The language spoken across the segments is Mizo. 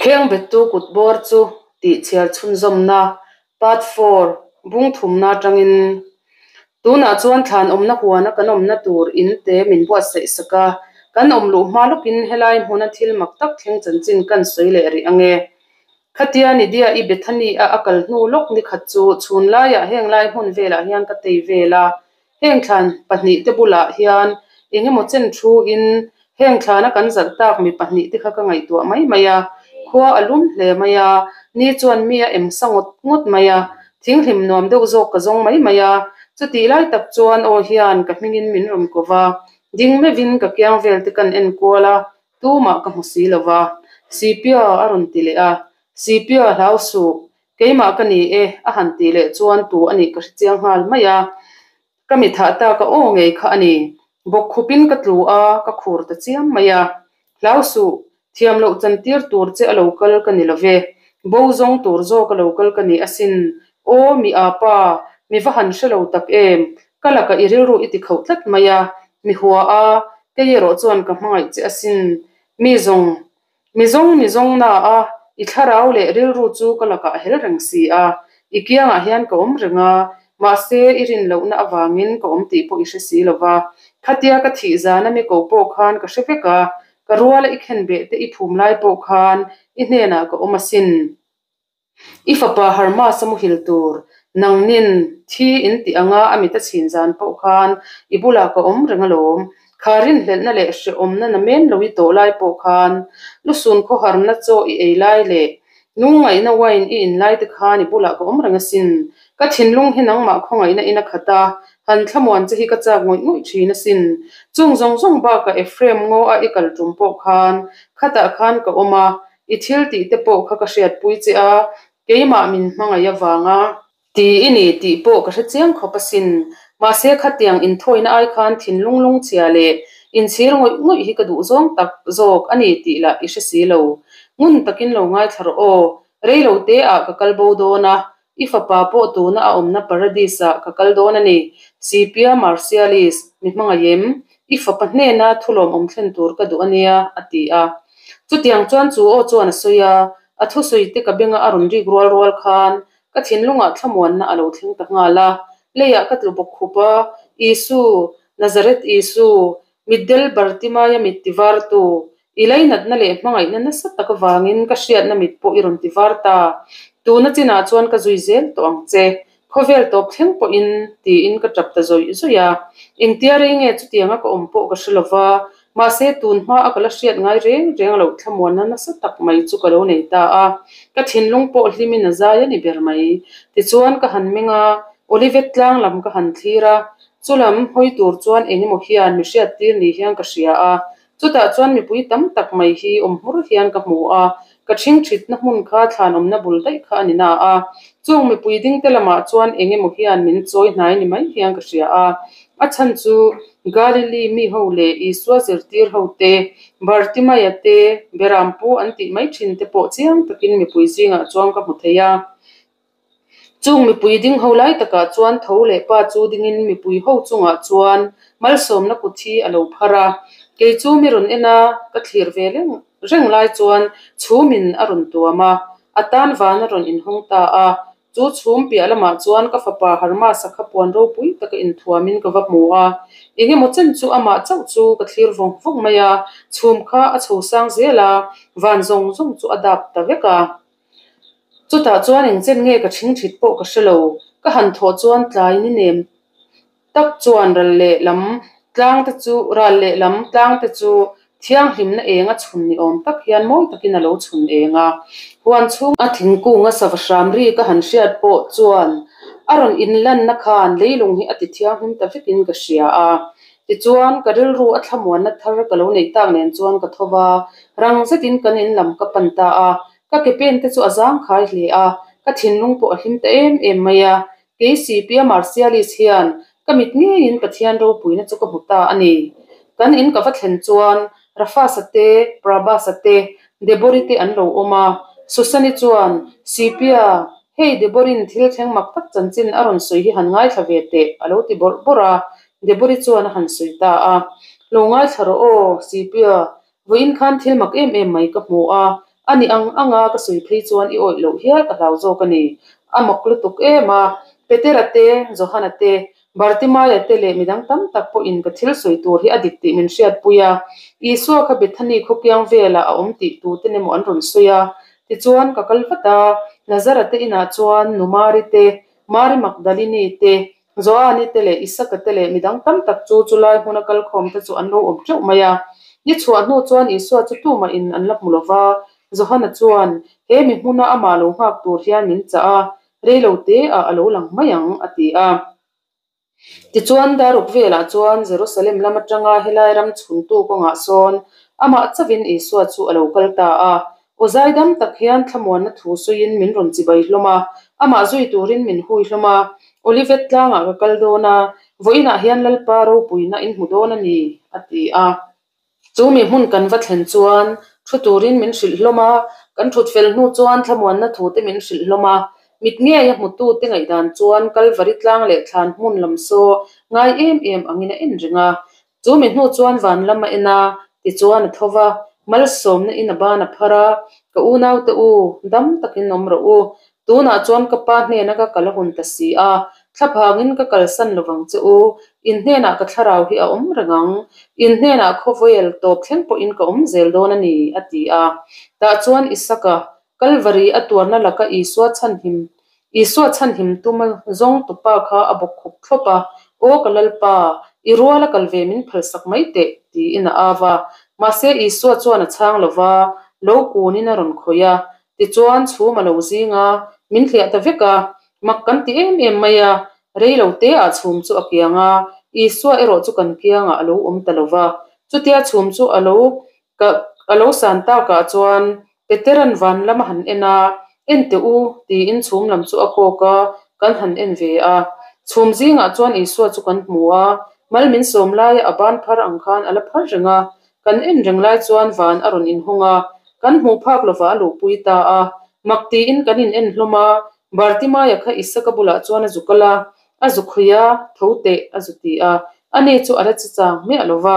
Khengbettu kut bawr chu tih chhiar chhunzawmna, Part 4, bung thumna atangin tunah chuan thlan awmna huana kan awmna tur in te min buatsaih sak a, kan awm luh hma lawkin helai hmuna thil mak tak thleng chanchin kan sawi leh rih ange. Khatia Nidia i Bethany a a kal hnu lawk nikhat chu chhun laiah heng lai hmun velah hian ka tei vel a, Heng thlan pahnihte bulah hian eng emaw chen thuin heng thlana kan zalh tak mi pahnihte kha ka ngaihtuah mai mai a. Khua a lum hle mai a, ni chuan mi a em sa ngawt ngawt mai a, thinghlim nuam deuh zawk ka zawng mai mai a. Chutih lai tak chuan aw hian ka hmingin min rawn ko va, ding meuhin ka kiang vel te kan en kual a, tumah ka hmu si lo va. Sipia a rawn ti leh a, Sipia hlau suh, Keimah ka ni e, a han tih leh chuan tu a nih ka hre chiang nghal mai a. Ka mi thah ta ka aw ngei kha a ni. Bawkkhupin ka tlu a, ka khur ta chiam mai a. Hlau suh, thiam loh chantir tur che a lo kal ka ni lo ve. Bo zawng tur zawk a lo kal ka ni asin. Aw, mi a pa, mi va han hre lo tak em, ka lakah i rilru i ti khauh tlat mai a, mi hua a, kei erawh chuan ka hmangaih che asin. Mi zawng Mi zawng mi zawng na a, i thlarau leh rilru chu ka lakah a hel reng si a, i kiangah hian ka awm reng a, mahse i rin lohna avangin ka awm tih pawh i hre si lo va. Khatia ka thih zana mi ko pawh khan ka hre vek a, ka ruala i khenbeh te i phum lai pawh khan i hnenah ka awm asin. I fapa Harmas a muhil tur, nangnin thi in tih anga a mit a chhin zan pawh khan i bulah ka awm reng alawm. Kha rinhlelhna leh hrehawmna na men lo i tawh lai pawh khan lusun khawharna chaw i ei lai leh lungngaihna wine i in lai te khan i bulah ka awm reng asin. Ka thinlung hi nangmah khawngaihna in a khat a, han thlamuan che hi ka chak ngawih ngawih thin asin. Chung zawng zawng bakah Ephraim ngaw a i kal tum pawh khan khatah khan ka awm a, I thil tih te pawh kha ka hriatpui che a, keimah min hmangaih avanga ti i ni tih pawh ka hre chiang khawp asin. Mahse khatiang inthawina ai khan thinlung lungchhia leh inchhir ngawih ngawih hi ka duh zawng tak zawk a ni tih lah i hre si lo. Ngun takin lo ngaithla rawh aw, reilo te ah ka kal bo dawn a, I fapa pawh tuna a awmna Paradis-ah ka kal dawn a ni. Sipia Marcialis, mi hmangaih em? I fapa hnena thulawmawm thlen tur ka duh a nia, a ti a. Chutiang chuan chu aw chuan a sawi a, a thusawi te ka benga a rawn rik rual rual khan ka thinlungah thlamuanna a lo thleng ta nghal a. Leiah ka tlu bawk khup a, Isu, Nazareth Isu, Mitdel Bartimaia mit tivartu, I lainatna leh hmangaihna nasa tak avangin ka hriatna mit pawh i rawn ti var ta. Tuna chinah chuan ka zui zel tawh ang che. Khawvel tawp thleng pawhin, tiin ka tap ta zawih zawih a. Engtia rei nge chutianga ka awm pawh ka hre lo va, mahse tun hma a ka la hriat ngai reng reng loh thlamuanna nasa tak mai chu ka lo nei ta a. Ka thinlung pawh hlimin a zai a ni ber mai. Tichuan ka han meng a, Olivet tlang lam ka han thlir a, chulam hawi tur chuan eng emaw hian mi hriattir ni hian ka hria a. Chutah chuan mipui tam tak mai hi awm hmur hian ka hmu a, ka ṭhingṭhitna hmun kha thlanawmna bul daih kha a ni na a. Chung mipui dingte lamah chuan eng emaw hian min chawi hnai ni mai hian ka hria a. A chhan chu Galili mi ho leh Isua zirtir ho te, Bartimaia te, Berampu an tih mai ṭhin te pawh chiang takin mipui zingah chuan ka hmu thei a. Chung mipui ding ho lai takah chuan tho leh pa chu dingin mipui ho chungah chuan malsawmna kut hi a lo phar a. Kei chu mi rawn en a, ka thlir ve reng reng lai chuan chhumin a rawn tuam a, a tan van a rawn inhawng ta a. Chu chhum piah lamah chuan ka fapa Harmasa kha puan ropui taka inthuamin ka va hmu a. Engemaw chen chu amah chauh chu ka thlir vawng vawng mai a, chhum kha a chho sang zel a, van zawng zawng chu a dap ta vek a. Chutah chuan engchen nge ka ṭhingṭhit pawh ka hre lo. Ka han thawh chuan tlai ni nem tak chuan ral lehlam tlang te chu ral lehlam tlang te chu thianghlimna eng a chhun ni awm tak hian mawi takin a lo chhun eng a. Huan chhung a thingkung a sava hram ri ka han hriat pawh chuan a rawn inlanna khan leilung hi a ti thianghlim ta vekin ka hria a. Tichuan ka rilru a thlamuanna thar ka lo neih tak nen chuan ka tho va, rang zetin kan in lam ka pan ta a. Ka ke pen te chu a zangkhai hle a, ka thinlung pawh a hlim ta em em mai a. Kei Sipia Marcialis hian ka mit ngeiin Pathian ropuina chu ka hmu ta a ni. Kan in ka va thlen chuan Rafasa te, Prabhasa te, Debori te an lo awm a. Susani chuan, Sipia, hei Deborin thil thleng mak tak chanchin a rawn sawi hi han ngaithla ve teh, a lo ti bawrh bawrh a. Debori chuan a han sawi ta a. Lo ngaithla rawh aw, Sipia, Vawiin khan thil mak em em mai ka hmu a, A nih ang anga ka sawi phei chuan i awih loh hial ka hlau zawk a ni. A mak lutuk em a, Petera te, Johana te, Bartimaia te leh midang tam tak pawhin ka thil sawi tur hi a dik tih min hriatpui a. Isua kha Bethany khawkiang velah a awm tih tuten emaw an rawn sawi a. Tichuan ka kal vat a, Lazara te inah chuan Nu Mari te, Mari Magdalini te, Joani te leh Isaka te leh midang tam tak chu chulai hmuna kalkhawm te chu an lo awm teuh mai a. Ni chhuah hnu chuan Isua chu tumahin an la hmu lo va, Johana chuan he mi hmuna amah lo nghak tur hian min chah a, reilo te ah a lo lang mai ang, a ti a. Tichuan daruk velah chuan Jerusalem lam atanga helai ram chhuntu kawngah sawn amah chauhin Isua chu a lo kal ta a. Aw zaidam tak hian thlamuanna thu sawiin min rawn chibai hlawm a, amah zui turin min hui hlawm a. Olivet tlangah ka kal dawn a, vawiinah hian Lalpa ropuina in hmu dawn a ni, a ti a. Chu mi hmun kan va thlen chuan thu turin min hrilh hlawm a, kan thut fel hnu chuan thlamuanna thu te min hrilh hlawm a. Mit ngei a hmutute ngaihdan chuan Kalvari tlang leh thlan hmun lam saw ngai em em angin a en reng a. Chu mi hnu chuan van lam a en a, tichuan a tho va, malsawmna in a ban a phar a, Ka unaute u, dam takin awm rawh u. Tunah chuan ka pa hnena ka kal a hun ta si a, thlaphangin ka kalsan lovang che u, in hnenah ka thlarau hi a awm reng ang, in hnenah khawvel tawp thleng pawhin ka awm zel dawn a ni, a ti a. Tah chuan Isaka, Kalvari a tuarna laka Isua chhanhim Isua chhanhim tuma zawng tupa kha a bawk khup thlawp a, Aw ka Lalpa, i ruala kal ve min phalsak mai teh, tiin a au a. Mahse Isua chuan a chhang lo va, lo kunin a rawn khawih a. Tichuan chhum a lo zing a, min hliah ta vek a. Mak kan ti em em mai a, rei lo te ah chhum chu a kiang a, Isua erawh chu kan kiangah a lo awm ta lo va. Chutia chhum chu a lo Ka a lo san takah chuan Petera'n van lam a han en a, En teh u, tiin chhum lam chu a kawk a, kan han en ve a. Chhum zingah chuan Isua chu kan hmu a, mal min sawm laia a ban phar ang khan a la phar reng a. Kan en reng lai chuan van a rawn inhawng a, kan hmuh phak lovah a luhpui ta a. Mak tiin kan in en hlawm a, Bartimaia kha Isaka bulah chuan a zu kal a, a zu khawi a, tho teh a zu ti a. Ani chu a la che chang miah lo va,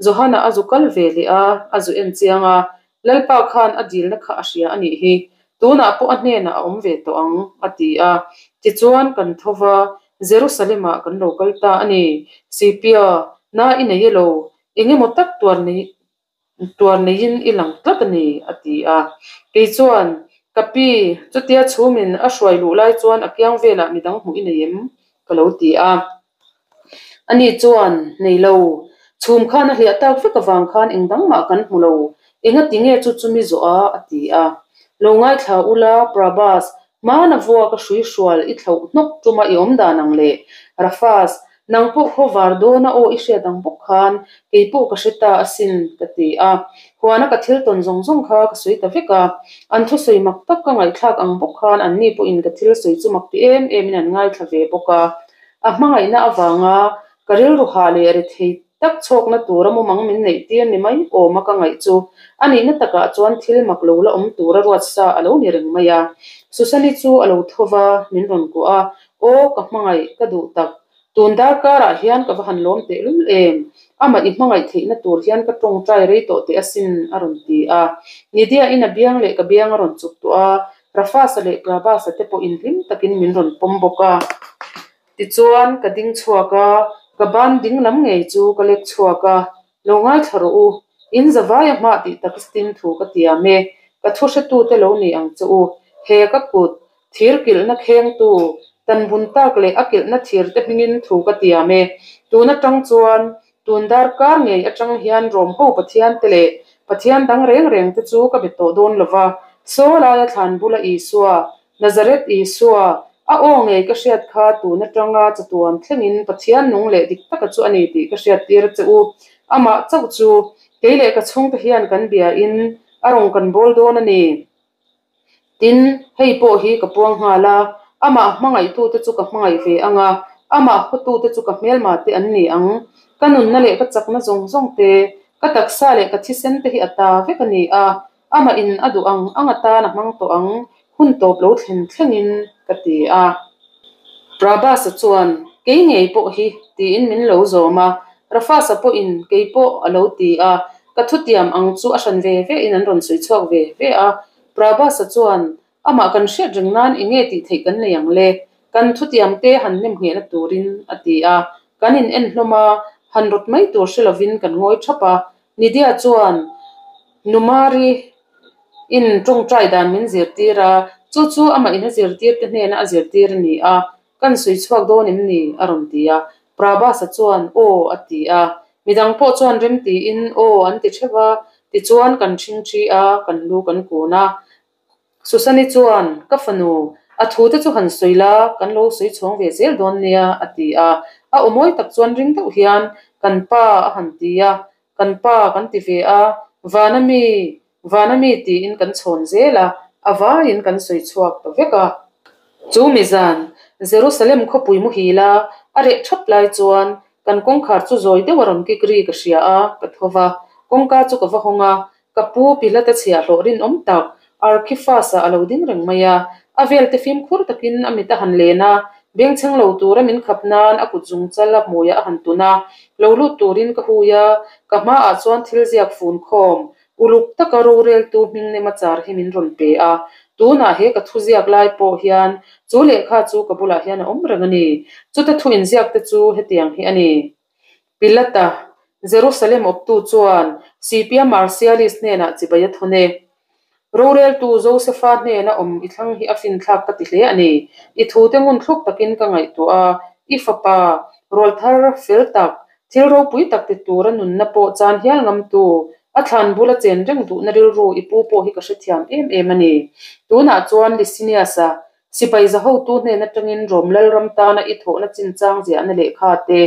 Johana a zu kal ve leh a, a zu en chiang a, Lalpa khan a dilna kha a hria a nih hi, tunah pawh a hnenah a awm ve tawh ang, a ti a. Tichuan kan tho va, Jerusalem-ah kan lo kal ta a ni. Sipia, na i nei elo, eng emaw tak tuar nei Tuar neiin i lang tlat a ni, a ti a. Kei chuan, Ka pi, chutia chhumin a hruai luh lai chuan a kiang velah midang hmuh i nei em? ka lo ti a. Ani chuan, Nei lo. Chhum khan a hliah tak vek avang khan eng dang mah kan hmu lo. Engati nge chu chumi zawh a? a ti a. Lo ngaithla ula, Prabhas, Hmana vua ka hrui hrual i thlauh hnawk tuma i awm dan ang le. Rafas, nang pawh khaw var dawna aw i hriat ang bawk khan kei pawh ka hre ta asin, ka ti a. Huana ka thil tawn zawng zawng kha ka sawi ta vek a. An thusawi mak tak ka ngaihthlak ang bawk khan anni pawhin ka thil sawi chu mak ti em emin an ngaithla ve bawk a. A hmangaihna avanga ka rilru hah leh rethei Tak chhawkna tura mumang min neih tir ni mai awm a ka ngaih chu a nihna takah chuan thil mak lo la awm tura ruat sa a lo ni reng mai a. Susani chu a lo tho va, min rawn kuah a, Aw ka hmangaih, ka duh tak. Tun darkarah hian ka va han lawm tehlul em? Amah i hmangaih theihna tur hian ka tawngtai rei tawh teh asin, a rawn ti a. Nidia-in a biang leh ka biang a rawn chuk tuah a, Rafasa leh Prabhasa te pawhin hlim takin min rawn pawm bawk a. Tichuan, ka ding chhuak a, ka ban ding lam ngei chu ka lek chhuak a, Lo ngaithla rawh u, in zavai a hmah tih tak zetin thu ka tiam e, ka thu hretute lo ni ang che u. He ka kut, thir kilhna khengtu, tan bun tak leh a kilhna thir te hmingin thu ka tiam e. Tun atang chuan, tun darkar ngei atang hian Rom ho Pathian te leh Pathian dang reng reng te chu ka be tawh dawn lo va, Saw laia thlan bula Isua, Nazareth Isua, a aw ngei ka hriat kha tun atanga chatuan thlengin Pathian nung leh dik taka chu a ni tih ka hriattir a che u. Amah chauh chu kei leh ka chhungte hian kan biain a rawn kan bawl dawn a ni. Tin, hei pawh hi ka puang nghal a, amah hmangaihtute chu ka hmangaih ve ang a, amah hawtute chu ka hmelma te an ni ang. Ka nunna leh ka chakna zawng zawng te, ka taksa leh ka thisen te hi a ta vek a ni a, Amah in a duh ang ang atan a hmang tawh ang, hun tawp lo thlen thlengin ka ti a. Prabhas-a chuan, Kei ngei pawh hi, tiin min lo zawm a. Rafas-a pawhin, Kei pawh, a lo ti a. Ka thutiam ang chu a hran ve ve in an rawn sawi chhuak ve ve a. Prabhas-a chuan, Amah kan hriat reng nan eng nge tih theih kan nei ang le? Kan thutiam te han nem nghehna turin, a ti a. Kan in en hlawm a, han rawt mai tur hre lovin kan ngawi thap a. Nidia chuan Numari in tawngtai dan min zirtir a, chu chu amah in a zirtir te hnena a zirtir a ni a. Kan sawi chhuak dawn em ni? a rawn ti a. Prabhas-a chuan, Aw, a ti a. Midang pawh chuan rem tiin, Aw, an ti theuh a. Tichuan kan ṭhingṭhi a, kan lu kan kun a. Susani chuan, Ka fanu, a thute chu han sawi la, kan lo sawi chhuang ve zel dawn nia, a ti a. A aw mawi tak chuan ring deuh hian, Kan pa, a han ti a. Kan pa kan ti ve a, Vana mi, Vana mi tiin kan chhawn zel a, a vaiin kan sawi chhuak ta vek a. Chu mi zan, Jerusalem khawpui muhil a, a reh thap lai chuan kan kawngkhar chu zawi deuh a rawn kik ri ka hria a, ka tho va. Kawngka chu ka va hawng a, Ka pu Pilata chhiahhlawh rinawm tak Arkhifas-a a lo ding reng mai a. A velte fimkhur takin a mit a han len a, bengchheng lo tura min khap nan a kut zungchal a hmuiah a han tun a. Lo lut turin ka hui a, ka hmaah chuan thil ziak fun khawm, uluk taka roreltu hming nema char hi min rawn pe a. Tunah he ka thuziak lai pawh hian chu lehkha chu ka bulah hian a awm reng a ni. Chuta thu inziak te chu hetiang hi a ni. Pilata, Jerusalem awptu chuan Sipia Marcialis hnenah chibai a thawn e. Roreltu Josefa hnena awm i thlang hi a finthlak ka ti hle a ni. I thute ngunthluk takin ka ngaihtuah a, i fapa, rawlthar fel tak, thil ropui tak ti tura nunna pawh chan hial ngamtu, a thlan bula chen reng duhna rilru i pu pawh hi ka hrethiam em em a ni. Tunah chuan Licinius-a, Sipai za hotu hnen atangin Rom Lalram tana i thawhna chinchang ziahna lehkha te,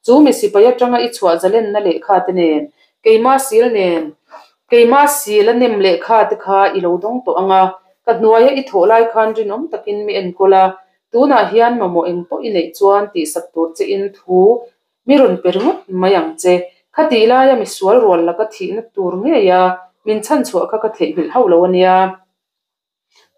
chu mi sipai atanga i chhuah zalenna lehkha te nen, keima sil nen, keima sil a nem lehkha te kha i lo dawng tawh ang a, ka hnuaia i thawh lai khan rinawm takin mi enkawl a, tunah hian mamawh eng pawh i neih chuan tihsak tur che in thu mi rawn pe ringawt mai ang che. Khatih laia misual rual laka thihna tur ngeia min chhanchhuah kha ka theihnghilh hauh lo a nia.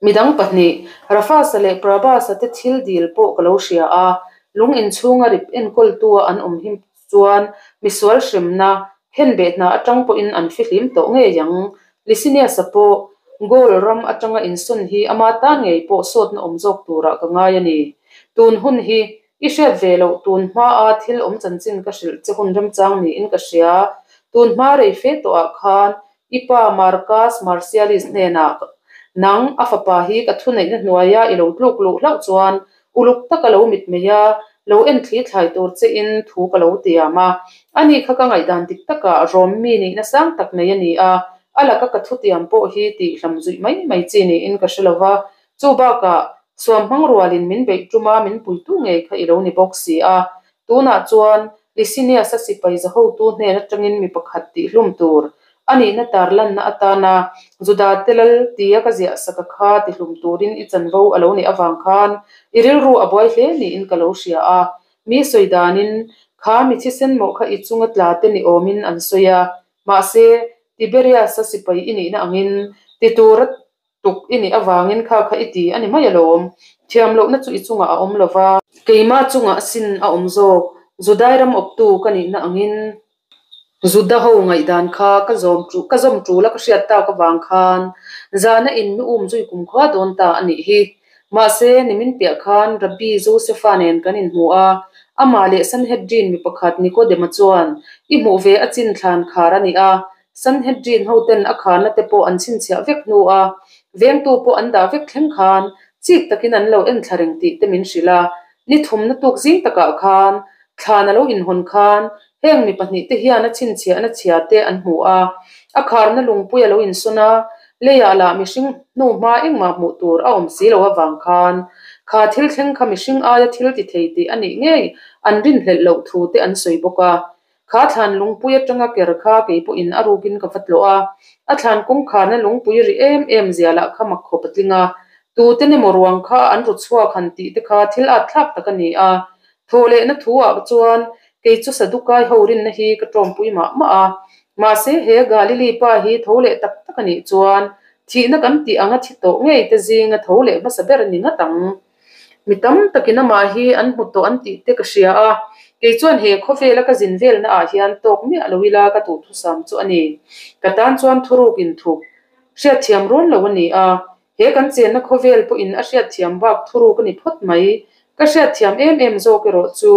Midang pahnih, Rafasa leh Prabhasa te thil dil pawh ka lo hria a, lung inchhunga rip enkawltua an awm him chuan misual hremna khenbeh hna atang pawhin an fihlim tawh ngei ang. Licinius-a pawh Gaul ram atanga insawn hi ama tan ngei pawh sawtna awm zawk turah ka ngai a ni. Tun hun hi i hriat ve loh tun hmaa thil awm chanchin ka hrilh che hun remchang niin ka hria. Tun hma rei fe tawhah khan I pa Marcus Marcialis hnenah, Nang, a fapa hi ka thuneihna hnuaia i lo tluk luh hlauh chuan uluk taka lo mitmei a, lo en thli thlai tur che in thu ka lo tiam a. Ani kha ka ngaihdan dik takah Rom mi nihna sang tak nei a ni a, a laka ka thutiam pawh hi tih hlam zuih mai mai chi niin ka hre lo va. Chu bakah, suam hmang rualin min beih ṭuma min puitu ngei kha i lo ni bawk si a. Tunah chuan Licinius-a sipai za hotu hnen atangin mi pakhat tihhlum tur a nihna tarlanna atana Judate lal tia ka ziah saka kha tihlum turin i chanvo a lo nih avang khan i rilru a buai hle niin ka lo hria a. Mi sawi danin kha mi thisen mawh kha i chunga tla te ni awmin an sawi a. Mahse, Tiberius-a sipai i nihna angin ti tura Tuk i nih avangin kha kha i ti a ni mai alawm. Thiam lohna chu i chungah a awm lo va. Keimah chungah sin a awm zawk. Judai ram awptu ka nihna angin. Juda ho ngaihdan kha ka zawm ka zawm tul a ka hriat tak avang khan zana in mi um zui kum khua dawn ta a nih hi. Mahse, nimin piah khan Rabbi Josefa nen kan inhmu a, amah leh Sanhedrin mi pakhat Nikodema chuan i hmuh ve a chin thlan khar a ni a, Sanhedrin hoten a kharna te pawh an chhinchhiah vek hnu a, vengtu pawh an dah vek thleng khan chik takin an lo en thla reng tih te min hrilh a. Ni thumna tuk zing takah khan thlan a lo inhawn khan heng mi pahnih te hian a chhinchhiahna chhia te an hmu a, a kharna lungpui a lo insawn a, leiah lah mihring hnu hma engmah hmuh tur a awm si lo avang khan kha thil thleng kha mihring aia thil ti thei tih a nih ngei an rinhlelh loh thu te an sawi bawk a. Kha thlan lungpui atanga ker kha kei pawhin a rukin ka va tlawh a, a thlan kawngkharna lungpui ri em em zia lah kha mak khawp a tling a. Tute emaw ruang kha an ru chhuak han tih te kha thil at thlak tak a ni a. Thawh lehna thu ah chuan kei chu Sadukai ho rinna hi ka tawmpui mah mah a. Mahse he Galili pa hi tho leh tak tak a nih chuan thihna kan tih anga thi tawh ngei te zinga tho leh hmasa ber a ni ngat ang. Mi tam takin amah hi an hmu tawh an tih te ka hria a, kei chuan he khawvela ka zin velna ah hian tawk miah lo ila ka duhthusam chu a ni. Ka tan chuan thuruk inthup. Hriatthiam rual lo a ni a, he kan chenna khawvel pawhin a hriatthiam bak thuruk a ni phawt mai. Ka hriatthiam em em zawk erawh chu,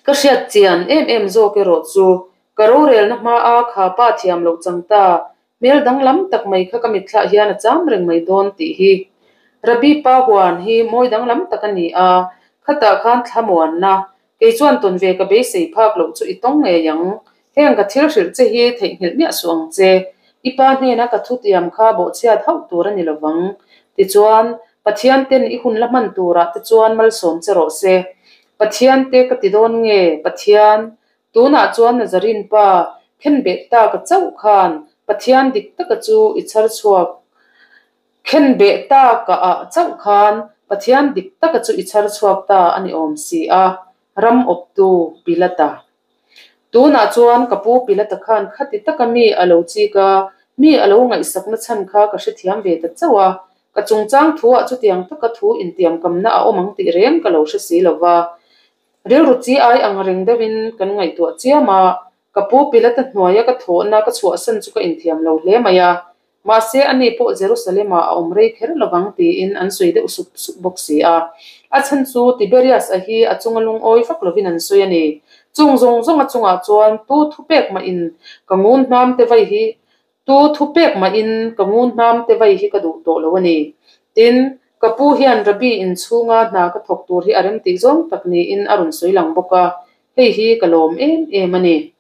ka hriatchian em em zawk erawh chu, ka rorelna hmaa kha pa thiam loh chang ta, hmel danglam tak mai kha ka mitthlah hian a cham reng mai dawn tih hi. Rabbi pa huan hi mawi danglam tak a ni a, khatah khan thlamuanna, Kei chuan tawn ve ka beisei phak loh chu i tawng ngei ang. Heng ka thil hrilh che hi theihnghilh miah suh ang che. I pa hnena ka thutiam kha bawhchhiat hauh tur a ni lovang. Tichuan, Pathian ten i hun la hman turah te chuan malsawm che rawh se. Pathian te ka ti dawn nge, Pathian? Tunah chuan Nazarin pa khenbeh taka chauh khan Pathian dik taka chu i chhar chhuak. Khenbeh taka ah chauh khan Pathian dik taka chu i chhar chhuak ta a ni awm si a, ram awptu Pilata. Tunah chuan ka pu Pilata khan khati taka mi a lo chik a, mi a lo ngaihsakna chhan kha ka hrethiam ve ta chauh a, ka chungchang thuah chutiang taka thu intiamkamna a awm ang tih reng ka lo hre si lo va. Rilru chi ai ang reng deuhin kan ngaihtuah chiam a, ka pu Pilata hnuaia ka thawhna ka chhuahsan chu ka inthiam lo hle mai a, Mahse, ani pawh Jerusalem-ah a awm rei kher lovang tiin an sawi deuh sup sup bawk si a. A chhan chu Tiberias-a hi a chunga lungawi vak lovin an sawi a ni. Chung zawng zawng a chungah chuan tu thupek mahin ka ngun hnam te vai hi tu thupek mahin ka ngun hnam te vai hi ka duh tawh lo a ni. Tin, ka pu hian Rabbi inchhunga hna ka thawk tur hi a remtih zawng tak niin a rawn sawi lang bawk a, hei hi ka lawm em em a ni.